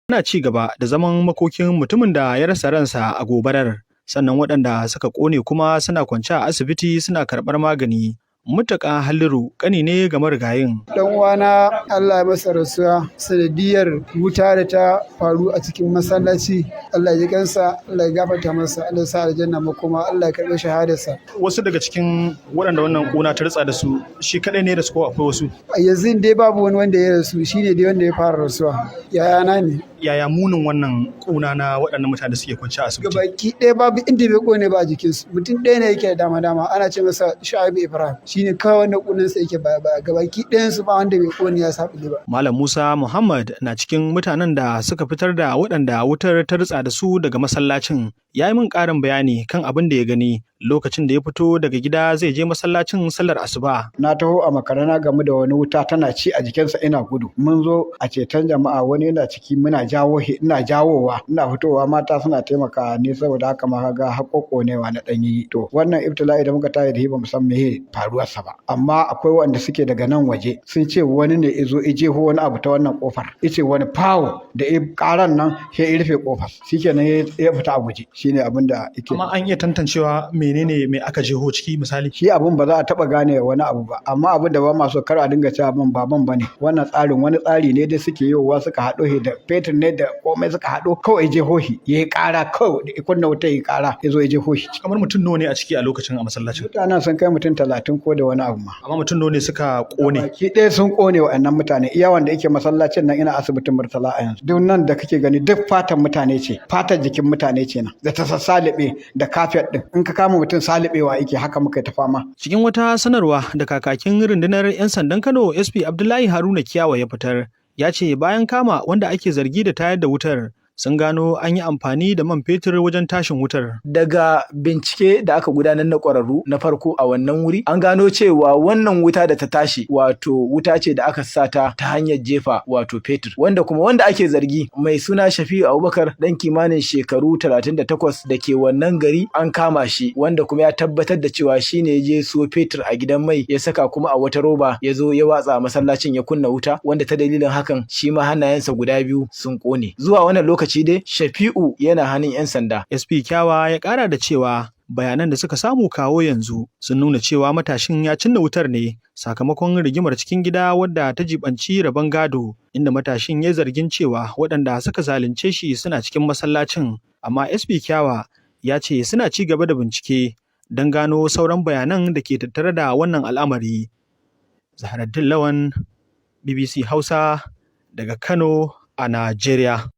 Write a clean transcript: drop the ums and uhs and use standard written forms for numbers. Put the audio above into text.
Ana ci gaba da zaman makokin mutumin da ya rasa ransa a gobarar, sannan waɗanda suka ƙone kuma suna kwance a asibiti suna karɓar magani. Muttaka Halliru ƙani ne ga marigayin. Dan uwana Allah ya masa rasuwa sanadiyar wuta da ta faru a cikin masallaci. Allah ya ji kansa, Allah ya gafarta masa, Allah ya sa aljanna makoma, Allah ya karɓi shahadarsa. Wasu daga cikin waɗanda wannan ƙuna ta ritsa da su, shi kaɗai ne da su ko akwai wasu? A yanzu dai babu wani wanda ya rasu, shine dai wanda ya fara rasuwa. Yayana ne. Yaya munin wannan ƙuna na waɗannan mutane da suke kwance a asibiti? Gabaki ɗaya babu inda bai ƙone ba a jikinsu. Mutum ɗaya ne yake da dama-dama, ana ce masa Shu'aibu Ibrahim. Shine kawai wanda ƙunansa yake baya-baya. Gabaki ɗayansu ba wanda bai ƙone ya saɓule ba. Malam Musa Muhammad na cikin mutanen da suka fitar da waɗanda wutar ta ritsa da su daga masallacin. Ya yi min ƙarin bayani kan abin da ya gani lokacin da ya fito daga gida zai je masallacin sallar asuba. Na taho a makare, na gamu da wani wuta tana ci a jikinsa ina gudu. Mun zo a ceton jama'a, wani yana ciki, muna jawo shi, ina jawowa, ina fitowa, mata suna taimakawa ni. Saboda haka ma ga haƙoƙonewa na ɗan yi. To, wannan ibtila'i da muka tayi da shi, ba mu san meye faruwarsa ba. Amma akwai wanda suke daga nan waje sun ce wani ne izo ijeho wani abu ta wannan kofar. Ice wani fawo da ya karan nan sai ya rufe kofar. Shikenan, ya fita a guje. Shine abin da yake. Amma an iya tantancewa menene mai aka jeho ciki, misali? Shi abun ba za a taba gane wani abu ba, amma abin da ba ma so, kar a dinga cewa ban ba ban bane. Wannan tsarin wani tsari ne da suke yowa, suka haɗo shi da fetur ne da komai, suka haɗo kawai jeho shi yayi ƙara, kawai da kunna wuta yayi ƙara, ya zo ya jeho shi. Kamar mutum nawa ne a ciki a lokacin a masallacin? Mutanen sun kai mutum 30 ko da wani abu ma. Amma mutum nawa ne suka ƙone? Baki ɗaya sun ƙone wa'annan mutane. Iya wanda yake masallacin nan, ina asibitin Murtala a yanzu. Duk nan da kake gani, duk fatan mutane ce, fatan jikin mutane ce nan da ta sassalibe da kafet din. In ka kama mutum, salibewa yake. Haka muka ta fama. Cikin wata sanarwa da kakakin rundunar 'yan sandan Kano, SP Abdullahi Haruna Kiyawa, ya fitar, ya ce bayan kama wanda ake zargi da tayar da wutar, sun gano an yi amfani da man fetur wajen tashin wutar. Daga bincike da aka gudanar na ƙwararru na farko a wannan wuri, an gano cewa wannan wuta da ta tashi, wato wuta ce da aka sata ta hanyar jefa wato fetur, wanda kuma wanda ake zargi mai suna Shafi'u Abubakar, dan kimanin shekaru 38, da ke wannan gari, an kama shi, wanda kuma ya tabbatar da cewa shine ya je siyo fetur a gidan mai, ya saka kuma a wata roba, ya zo ya watsa a masallacin, ya kunna wuta, wanda ta dalilin hakan shi ma hannayensa guda biyu sun ƙone. Zuwa wannan lokaci dai Shafi'u yana hannun 'yan sanda. SP Kyawa ya ƙara da cewa bayanan da suka samu kawo yanzu sun nuna cewa matashin ya cinna wutar ne sakamakon rigimar cikin gida wadda ta jibanci rabon gado, inda matashin ya zargin cewa waɗanda suka zalunce shi suna cikin masallacin. Amma SP Kyawa ya ce suna ci gaba da bincike don gano sauran bayanan da ke tattare da wannan al'amari. Zaharaddin Lawan, BBC Hausa, daga Kano a Najeriya.